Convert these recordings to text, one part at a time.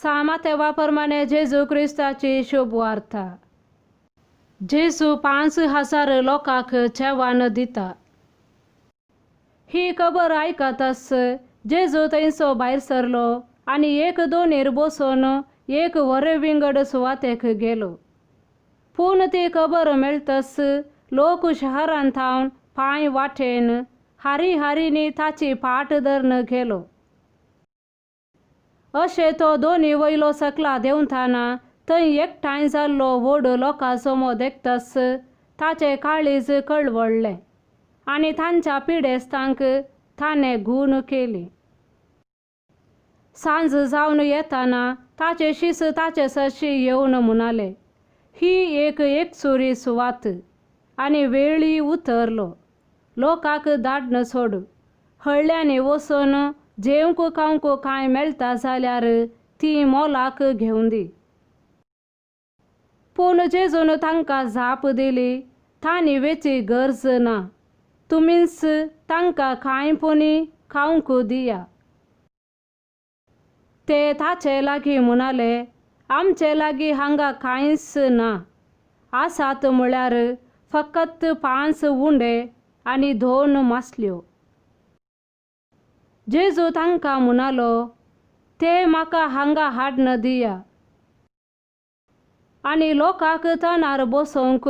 सामातेवा प्रमाणे जेजू क्रिस्ताची शुभ वार्ता. जेजू 5000 लोकांक जेवण दिता. ही खबर आयकताच जेजू थंयचो भायर सरलो आनी एक दोनीर बसून एक व्हरे विंगड सुवातेक गेलो. पूण ती खबर मेळटच लोक शहरांत थावन पांय वाटेन हारी हारींनी ताची पाट धरून गेलो. अशें तो दोनी वयलो सकला देंवतना थंय एकठांय जाल्लो व्हड लोकांचो देखताच ताचें काळीज कळवळ्ळें आनी तांच्या पिडेस्तांक ताणें गूण केली. सांज जावन येतना ताचे शीस ताचे सरशी येवन म्हणाले, ही एक एकसुरी सुवात आनी वेळी उतरलो. लोकांक धाडन सोड. हळ्ळ्यांनी वचून जेवंक खावंक कांय मेळटा जाल्यार ती मोलाक घेवन दी. पूण जेजून तांकां जाप दिली, तांणी वेची गरज ना, तुमीच तांकां कांय पुणी खावंक दिया. ते ताचे लागीं म्हणाले, आमचे लागीं हांगा कांयच ना, आसात म्हळ्यार फकत 5 उंडे आनी 2 मासल्यो. जेजू तांकां म्हणालो, ते म्हाका हांगा हाडन दिया. आनी लोकांक तणार बसोवंक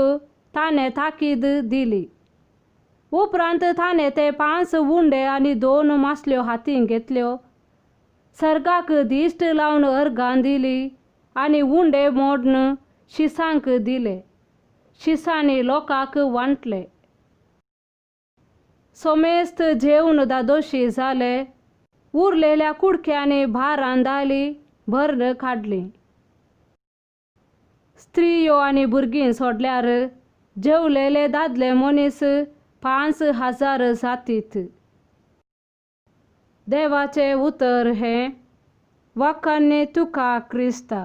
ताणें ताकीद दिली. उपरांत ताणें ते 5 उंडे आनी 2 मासल्यो हातीं घेतल्यो, सर्गाक दिश्ट लावन अर्गां दिली आनी उंडे मोडून शिसांक दिले. शिसांनी लोकांक वांटले. सोमेस्त जेवन दादोशी जाले. उरलेल्या कुडक्यांनी भारां दाली भरून काडली. स्त्रियो आनी भुरगीं सोडल्यार जेवलेले दादले मनीस 5000 जातीत. देवाचें उतर हें. वाखाणनी तुका क्रिस्ता.